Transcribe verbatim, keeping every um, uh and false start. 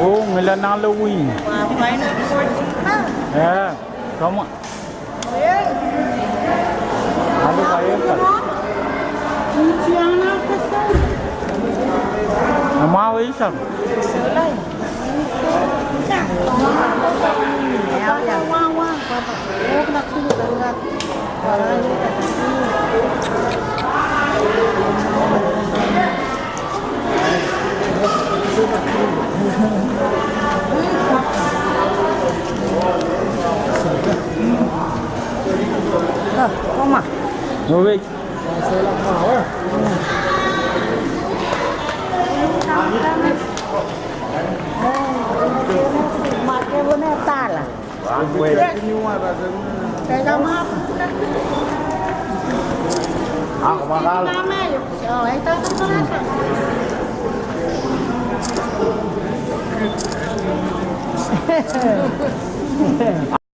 Oh, ngilen ale wih. Eh, come on. Alo, kae ka. Ama wei sang. Ah, koma. Oh, wait.